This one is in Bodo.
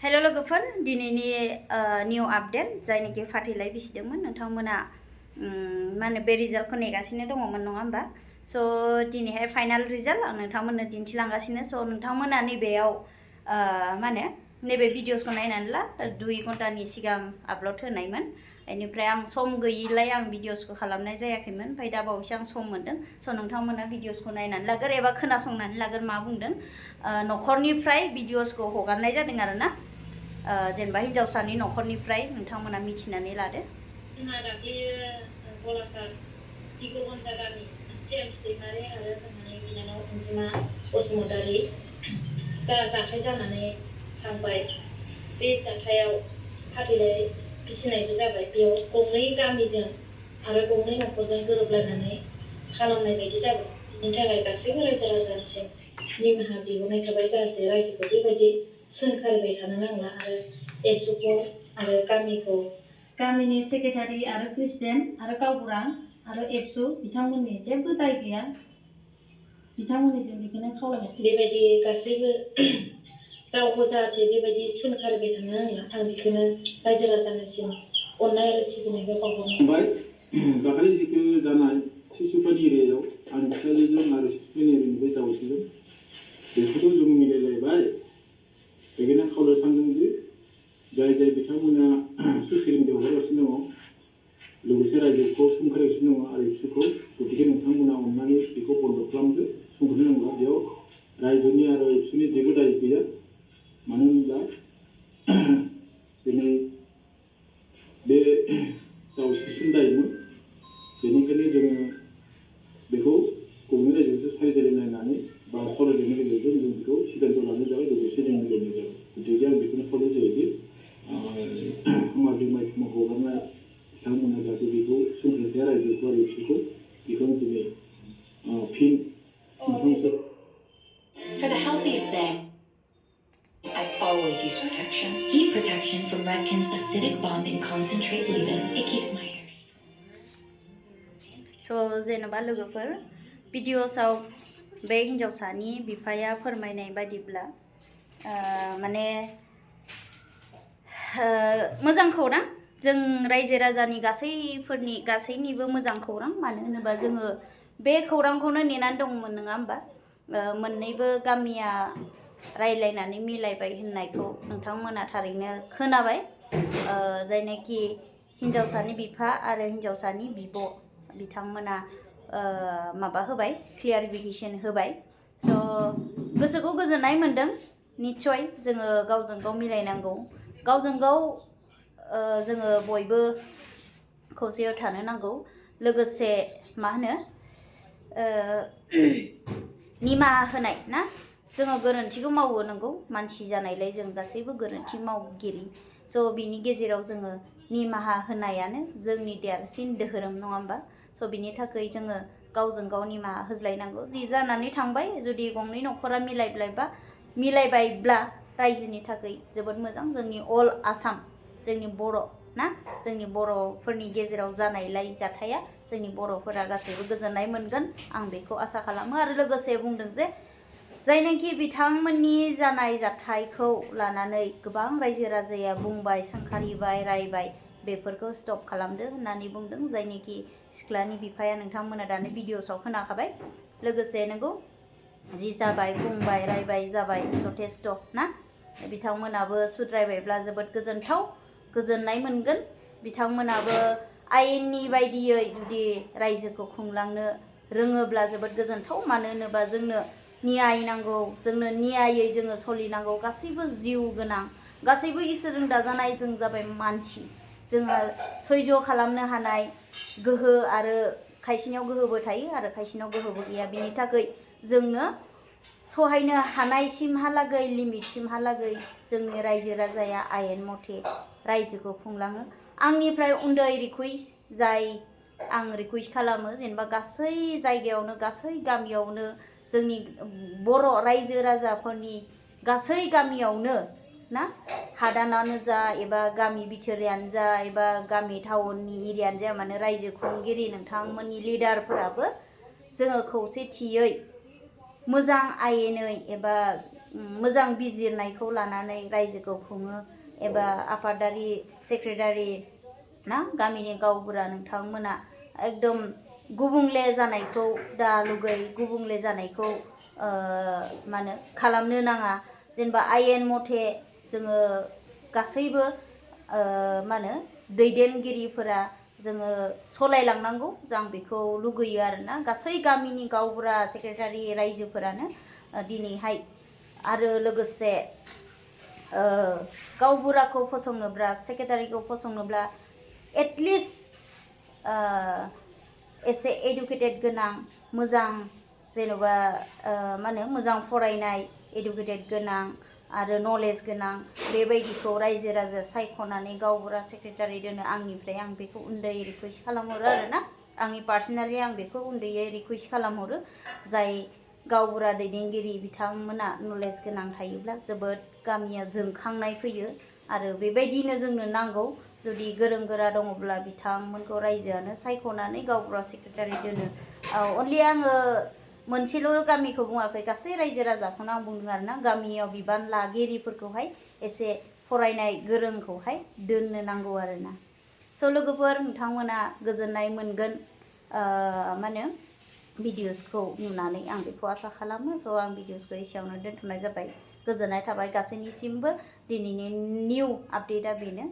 हेलो लोगोफोर दिनैनि निउ आपडेट जायनोखि फाथैलाय बिसिदोंमोन नोंथांमोना माने बे रिजाल्टखौ नेगासिनो दङमोन नङा होमबा स' दिनैहाय फाइनाल रिजाल्ट आं नोंथांमोननो दिन्थिलांगासिनो स' नोंथांमोना नैबेयाव माने नैबे भिडिअसखौ नायनानै ला 2 घन्टानि सिगां आपल'ड होनायमोन बेनिफ्राय आं सम गैयिलाय आं भिडिअसखौ खालामनाय जायाखैमोन ओमफ्राय दा बावैसो आं सम मोनदों स' नोंथांमोना भिडिअसखौ नायनानै लागोर एबा खोनासंनानै लागोर मा बुंदों न'खरनिफ्राय भिडिअसखौ हगारनाय जादों आरोना जेनेबा हिन्जावसानि न'खरनिफ्राय नोंथांमोना मिथिनानै लादो। जोंहा दाख्लैयो गलाघाट दिगरगन जायगानि सिएमसि दैमारि आरो जोंहानि बिनानाव अनजिमा बसुमतारी जाथाय जानानै थांबाय बे जाथायाव फाथैलाय बिसिनायबो जाबाय बेयाव गंनै गामिजों आरो गंनै न'खरजों गोरोबलायनानै खालामनाय बायदि जाबाय बिनि थाखाय गासैबो रायजो राजानिसिम निमाहा बिहरनाय थाबाय जाहाथे रायजोखौ बेबायदि सोंखारिबाय थानो नांला आरो एबसुखौ आरो गामिनि सेक्रेटारि आरो प्रेसिडेन्ट आरो गावबुरा आरो एबसु बिथांमोननि जेबो दाय गैया बिथांमोननिसिम बेखौनो खावलायनाय बेबायदि गासैबो रावबो जाहाथे बेबायदि सोंखारिबाय थानो नांला आं बेखौनो रायजो राजानिसिम अननाय आरो सिबिनायखौ बावहरबाय। दाखालि जितु जानाय सिसुपानि एरियायाव आं फिसाजोजों आरो सिसुपानि एरियानिफ्राय जावैदों बेखौथ' जों मिलायलायबाय बेखायनो खावलायनो सानदों जे जाय बिथांमोना ससियेल मिडियायाव हगारगासिनो दङ लोगोसे रायजोखौ सोंखारिगासिनो दङ आरो एबसुखौ गतिके नोंथांमोना अननानै बेखौ बन्द खालामदो सोंखारनो नांला बेयाव रायजोनि आरो एबसुनि जेबो दाय गैया मानो होनब्ला दिनै बे जावसिसिन दायमोन बेनिखायनो जोङो बेखौ गंनै रायजोजों सारिजारि नायनानै बा सावरायनायनि गेजेरजों जों बेखौ सिद्धान्त लानाय जाबाय लोगोसे जों मिलायनाय जाबाय गतिके आं बेखौनो खावलायनाय जायोदि सामाजिक माध्यमाव हगारनाय बिथांमोना जाहाथे बेखौ सोंखारिया रायजोखौ आरो एबसुखौ बेखौनो दिनै फिन नोंथांमोनजों For the healthiest bang, I always use protection. Heat protection from Redken's acidic bonding concentrate leave-in. It keeps my hair. So जेनेबा लोगोफोर भिडिअसआव बे हिन्जावसानि बिफाया फोरमायनाय बायदिब्ला माने मोजां खौरां जों रायजो राजानि गासैनिबो मोजां खौरां मानो होनोबा जोङो बे खौरांखौनो नेनानै दंमोन नङा होमबा मोननैबो गामिया रायलायनानै मिलायबाय होननायखौ नोंथांमोना थारैनो खोनाबाय जायनाखि हिन्जावसानि बिफा आरो हिन्जावसानि बिब' बिथांमोना माबा होबाय क्लियारिफिकेसन होबाय स' गोसोखौ गोजोननाय मोनदों निस्सय जोङो गावजों गाव मिलायनांगौ गावजों गाव जोङो बयबो खौसेयाव थानो नांगौ लोगोसे मा होनो निमाहा होनाय ना जोङो गोरोन्थिखौ मावो नंगौ मानसि जानायलाय जों गासैबो गोरोन्थि मावगिरि स' बिनि गेजेराव जोङो निमाहा होनायानो जोंनि देरसिन धोरोम नङा होमबा स' बिनि थाखाय जोङो गावजों गाव निमाहा होज्लायनांगौ जि जानानै थांबाय जुदि गंनै न'खरा मिलायबायब्ला रायजोनि थाखाय जोबोद मोजां जोंनि अल आसाम जोंनि बर' ना जोंनि बर'फोरनि गेजेराव जानायलाय जाथाया जोंनि बर'फोरा गासैबो गोजोननाय मोनगोन आं बेखौ आसा खालामो आरो लोगोसे बुंदों जे जायनाखि बिथांमोननि जानाय जाथायखौ लानानै गोबां रायजो राजाया बुंबाय सोंखारिबाय रायबाय बेफोरखौ स्टप खालामदो होननानै बुंदों जायनाखि सिख्लानि बिफाया नोंथांमोना दानि भिडिअसआव खोनाखाबाय लोगोसे नंगौ जि जाबाय बुंबाय रायबाय जाबाय जथेस्थ' ना बिथांमोनाबो सुद्रायबायब्ला जोबोद गोजोननाय मोनगोन बिथांमोनाबो आयेननि बायदियै जुदि रायजोखौ खुंलांनो रोङोब्ला जोबोद गोजोनथाव मानो होनोबा जोंनो न्याय नांगौ जोंनो न्यायै जोङो सोलिनांगौ गासैबो जिउ गोनां गासैबो इसोरजों दाजानाय जों जाबाय मानसि जोंहा सैज' खालामनो हानाय गोहो आरो खायसेनियाव गोहोबो थायो आरो खायसेनाव गोहोबो गैया बिनि थाखाय जोंनो सहायनो हानायसिमहालागै लिमिटसिमहालागै जोंनि रायजो राजाया आयेन मथे रायजोखौ खुंलाङो आंनिफ्राय उन्दै रिकुवेस्ट जाय आं रिकुवेस्ट खालामो जेनेबा गासै जायगायावनो गासै गामियावनो जोंनि बर' रायजो राजाफोरनि गासै गामियावनो ना हादानानो जा एबा गामि बिथोरियानो जा एबा गामि टाउननि एरियानो जा मानो रायजो खुंगिरि नोंथांमोननि लिडारफोराबो जोङो खौसेथियै मोजां आयेनै एबा मोजां बिजिरनायखौ लानानै रायजोखौ खुङो एबा आफादारि सेक्रेटारि ना गामिनि गावबुरा नोंथांमोना एकदम गुबुंले जानायखौ दा लुगै गुबुंले जानायखौ मा होनो खालामनो नाङा जेनेबा आयेन मथे जोङो गासैबो मा होनो दैदेनगिरिफोरा जोङो सलायलांनांगौ जों बेखौ लुगैयो आरोना गासै गामिनि गावबुरा सेक्रेटारि रायजोफोरानो दिनैहाय आरो लोगोसे गावबुराखौ फसंनोब्ला सेक्रेटारिखौ फसंनोब्ला एटलिस्ट एसे एडुकेटेड गोनां मोजां जेन'बा मा होनो मोजां फरायनाय एडुकेटेड गोनां आरो नलेज गोनां बेबायदिखौ रायजो राजा सायख'नानै गावबुरा सेक्रेटारि दोनो आंनिफ्राय आं बेखौ उन्दै रिकुवेस्ट खालामहरो आरोना आंनि पार्सनेलि आं बेखौ उन्दैयै रिकुवेस्ट खालामहरो जाय गावबुरा दैदेनगिरि बिथांमोना नलेज गोनां थायोब्ला जोबोद गामिया जोंखांनाय फैयो आरो बेबायदिनो जोंनो नांगौ जुदि गोरों गोरा दङब्ला बिथांमोनखौ रायजोआनो सायख'नानै गावबुरा सेक्रेटारि दोनो अनलि आङो मोनसेल' गामिखौ बुङाखै गासै रायजो राजाखौनो आं बुंदों आरोना गामियाव बिबान लागिरिफोरखौहाय एसे फरायनाय गोरोंखौहाय दोननो नांगौ आरोना स' लोगोफोर नोंथांमोना गोजोननाय मोनगोन मा होनो भिडिअसखौ नुनानै आं बेखौ आसा खालामो स' आं भिडिअसखौ एसेयावनो दोनथ'नाय जाबाय गोजोननाय थाबाय गासैनिसिमबो दिनैनि निउ आपडेटआ बेनो